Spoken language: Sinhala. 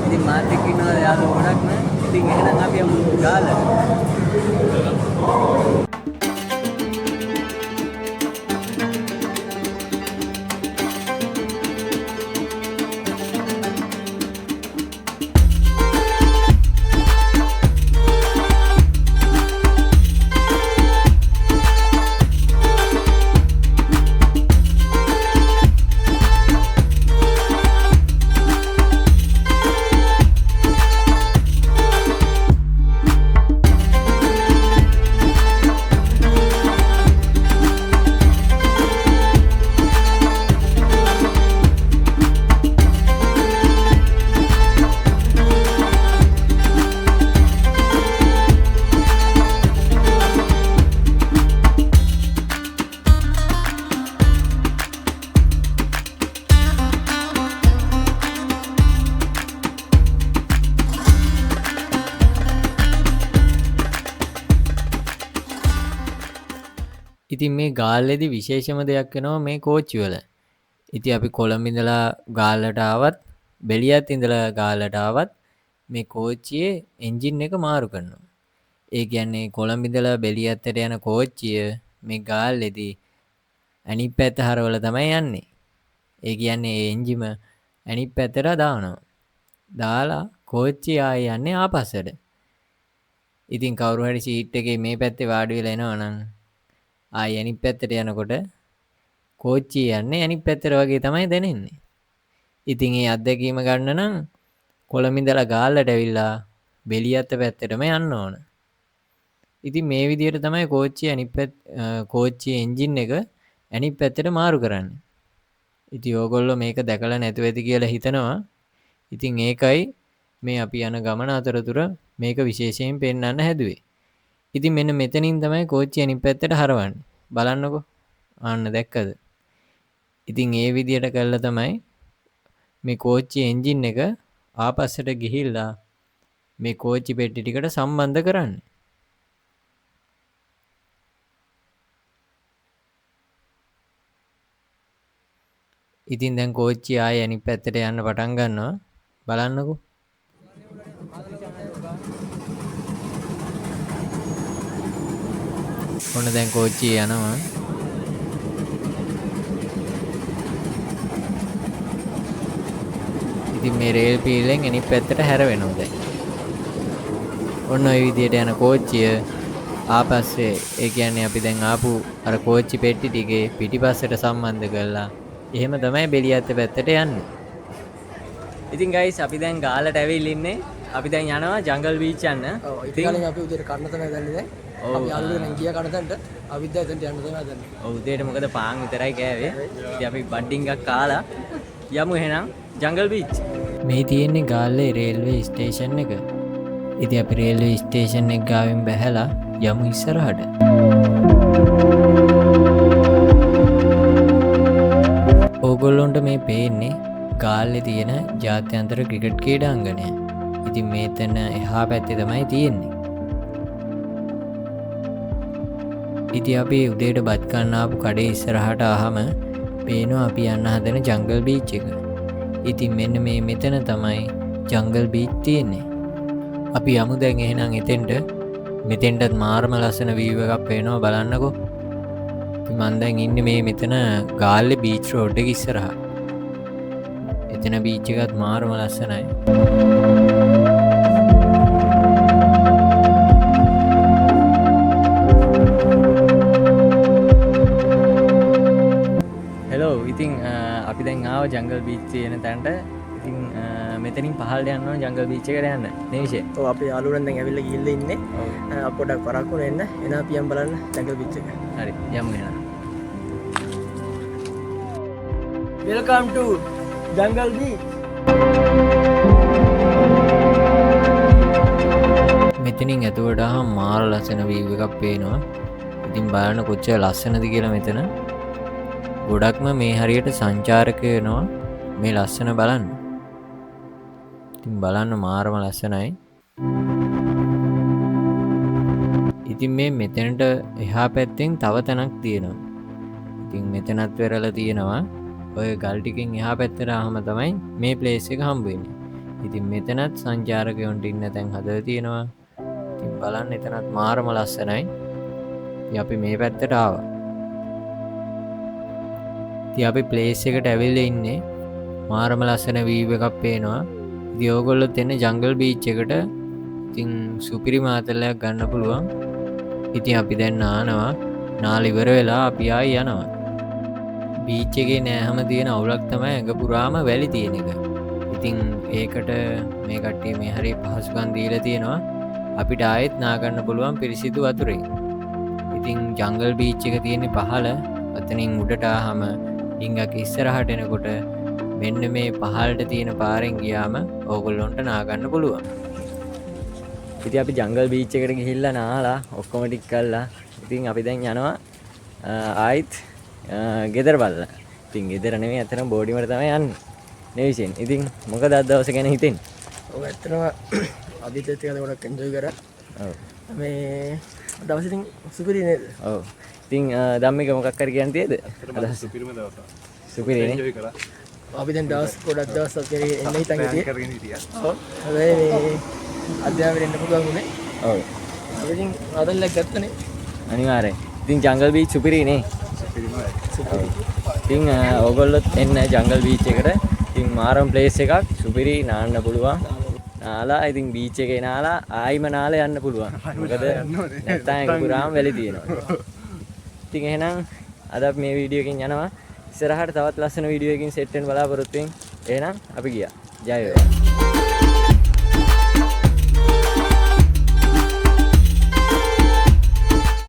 ඉතින් මාත් එක්ක ඉන්නවා යාළුවෝ ගොඩක්ම. ඉතින් එහෙනම් අපි යමු ගාල්ලට. ඉතින් මේ ගාල්ලේදී විශේෂම දෙයක් වෙනවා මේ කෝච්චි වල. ඉතින් අපි කොළඹ ඉඳලා ගාල්ලට ආවත්, බෙලියත් ඉඳලා ගාල්ලට ආවත් මේ කෝච්චියේ එන්ජින් එක මාරු කරනවා. ඒ කියන්නේ කොළඹ ඉඳලා බෙලියත්තට යන කෝච්චිය මේ ගාල්ලේදී අනිත් පැත්ත හරවලා තමයි යන්නේ. ඒ කියන්නේ ඒ එන්ජිම අනිත් පැත්තට දානවා. දාලා කෝච්චිය ආයේ යන්නේ ආපස්සට. ඉතින් කවුරු හරි සීට් එකේ මේ පැත්තේ වාඩි වෙලා එනවා නම් ආයි අනිත් පැත්තට යනකොට කෝච්චිය යන්නේ අනිත් පැත්තට වගේ තමයි දැනෙන්නේ. ඉතින් ඒ අත්දැකීම ගන්න නම් කොළඹ ඉඳලා ගාල්ලට ඇවිල්ලා බෙලියත්ත පැත්තටම යන්න ඕන. ඉතින් මේ විදිහට තමයි කෝච්චිය අනිත් පැත්ත කෝච්චියේ එන්ජින් එක අනිත් පැත්තට මාරු කරන්නේ. ඉතින් ඕගොල්ලෝ මේක දැකලා නැතුව ඇති කියලා හිතනවා. ඉතින් ඒකයි මේ අපි යන ගමන අතරතුර මේක විශේෂයෙන් පෙන්වන්න හැදුවේ. ඉතින් මෙන්න මෙතනින් තමයි කෝච්චිය අනිත් පැත්තට හරවන්නේ. බලන්නකෝ. ආන්න දැක්කද? ඉතින් ඒ විදියට කළා තමයි මේ කෝච්චි එන්ජින් එක ආපස්සට ගිහිල්ලා මේ කෝච්චි පෙට්ටි ටිකට සම්බන්ධ කරන්නේ. ඉතින් දැන් කෝච්චිය ආයේ අනිත් පැත්තට යන්න පටන් ගන්නවා. බලන්නකෝ. ඔන්න දැන් කෝච්චිය යනවා. ඉතින් මේ රේල් පීලෙන් අනිත් පැත්තට හැරවෙනවා දැන්. ඔන්න ඔය විදියට යන කෝච්චිය ආපස්සේ, ඒ කියන්නේ අපි දැන් ආපු අර කෝච්චි පෙට්ටි ටිකේ පිටිපස්සට සම්බන්ධ කරලා එහෙම තමයි බෙලියත්ත පැත්තට යන්නේ. ඉතින් ගයිස් අපි දැන් ගාල්ලට ඇවිල්ලා ඉන්නේ. අපි දැන් යනවා ජංගල් බීච් යන්න. ඔව්, ඉතින් කලින් අපි උදේට කන්න තමයි දන්නේ දැන්. අපි යාළුවෝ නම් ගියා කන තැනට. අපි දැන් එතනට යන්න තමයි හදන්නේ. ඔව්, උදේට මොකද පාන් විතරයි කෑවේ. ඉතින් අපි බඩ්ඩින් එකක් කාලා යමු එහෙනම් ජංගල් බීච්. මේ තියෙන්නේ ගාල්ලේ රේල්වේ ස්ටේෂන් එක. ඉතින් අපි රේල්වේ ස්ටේෂන් එක ගාවින් බැහැලා යමු ඉස්සරහට. ඕගොල්ලොන්ට මේ පේන්නේ ගාල්ලේ තියෙන ජාත්‍යන්තර ක්‍රිකට් ක්‍රීඩාංගණය. ඉතින් මේතන එහා පැත්තේ තමයි තියෙන්නේ. ඉතින් අපි උදේට බත් කන්න ආපු කඩේ ඉස්සරහට ආවම පේනවා අපි යන්න හදන ජංගල් බීච් එක. ඉතින් මෙන්න මේ මෙතන තමයි ජංගල් බීච් තියෙන්නේ. අපි යමු දැන් එහෙනම් එතෙන්ට. මෙතෙන්ටත් මාරම ලස්සන වීව් එකක් පේනවා බලන්නකෝ. ඉතින් මං දැන් ඉන්නේ මේ මෙතන ගාල්ලේ බීච් රෝඩ් එක ඉස්සරහා. එතන බීච් එකත් මාරම ලස්සනයි. හෙලෝ, ඉතින් අපි දැන් ආව ජංගල් බීච් තියෙන තැනට. ඉතින් මෙතනින් පහළට යන්න ඕන ජංගල් බීච් එකට යන්න. නේ විශේ? ඔව්, අපි යාළුවෝ දැන් ඇවිල්ලා ගිහිල්ලා ඉන්නේ. ඔව්. අපි පොඩ්ඩක් පරක්කු වුණා එන්න. එන අපි යන් බලන්න ජංගල් බීච් එක. හරි, යමු එහෙනම්. Welcome to Jungle Beach. මෙතනින් ඇතුළට ආවම මාර ලස්සන වීව් එකක් පේනවා. ඉතින් බලන්න කොච්චර ලස්සනද කියලා මෙතන. ගොඩක්ම මේ හරියට සංචාරකයෝ එනවා මේ ලස්සන බලන්න. ඉතින් බලන්න මාරම ලස්සනයි. ඉතින් මේ මෙතනට එහා පැත්තෙන් තව තැනක් තියෙනවා. ඉතින් මෙතනත් වෙරළ තියෙනවා. ඔය ගල් ටිකෙන් එහා පැත්තට ආවම තමයි මේ ප්ලේස් එක හම්බ වෙන්නේ. ඉතින් මෙතනත් සංචාරකයන්ට ඉන්න තැන් හදලා තියෙනවා. ඉතින් බලන්න එතනත් මාරම ලස්සනයි. ඉතින් අපි මේ පැත්තට ආවා. ඉතින් අපි ප්ලේස් එකට ඇවිල්ලා ඉන්නේ. මාරම ලස්සන වීව් එකක් පේනවා. ඉතින් ඕගොල්ලොත් එන්න ජංගල් බීච් එකට. ඉතින් සුපිරි මාතලයක් ගන්න පුළුවන්. ඉතින් අපි දැන් නානවා. නාලා ඉවර වෙලා අපි ආයි යනවා. බීච් එකේ නෑහම තියෙන අවුලක් තමයි ඇඟ පුරාම වැලි තියෙන එක. ඉතින් ඒකට මේ කට්ටිය මේ හරිය පහසුකම් දීලා තියෙනවා. අපිට ආයෙත් නා ගන්න පුළුවන් පිරිසිදු වතුරේ. ඉතින් ජංගල් බීච් එක තියෙන්නේ පහළ. අතනින් උඩට ආවම ඩිංගක් ඉස්සරහට එනකොට මෙන්න මේ පහළට තියෙන පාරෙන් ගියාම ඕගොල්ලොන්ට නා ගන්න පුළුවන්. ඉතින් අපි ජංගල් බීච් එකට ගිහිල්ලා නාලා ඔක්කොම ටික කරලා ඉතින් අපි දැන් යනවා ආයිත් ගෙදර බලලා. ඉතින් ගෙදර නෙමෙයි අතන බෝඩිමට තමයි යන්නේ. නේ විශේෂයෙන්. ඉතින් මොකද අද දවස ගැන හිතෙන්නේ? ඔව්, ඇත්තටම අදිත් එක්ක ගොඩක් එන්ජොයි කරා. ඔව්. මේ දවස් ඉතින් සුපිරි නේද? ඔව්. ඉතින් ධම්මික මොකක් හරි කියන්න තියෙද? අදහස් සුපිරිම දවසක්. සුපිරිනේ. එන්ජොයි කරා. අපි දැන් දවස් ගොඩක් දවස් අපේ එන්න හිතන් හිටියේ. කරගෙන හිටියා. ඔව්. හැබැයි මේ අධ්‍යාපනය එන්න පුළුවන් වුණේ. ඔව්. අපි ඉතින් ආදල්ලක් ගත්තනේ. අනිවාර්යෙන්. ඉතින් ජංගල් බීච් සුපිරි නේ. සුපිරිම වැඩ. සුපිරි. ඉතින් ඕගොල්ලොත් එන්න ජංගල් බීච් එකට. ඉතින් මාරම ප්ලේස් එකක් සුපිරි නාන්න පුළුවන්. නාලා ඉතින් බීච් එකේ නාලා ආයිම නාලා යන්න පුළුවන්. මොකද නැත්තම් ඒක පුරාම වැලි තියෙනවා. ඉතින් එහෙනම් අද අපි මේ වීඩියෝ එකෙන් යනවා. ඉස්සරහට තවත් ලස්සන වීඩියෝ එකකින් සෙට් වෙන්න බලාපොරොත්තු වෙමින්. එහෙනම් අපි ගියා. ජය වේවා.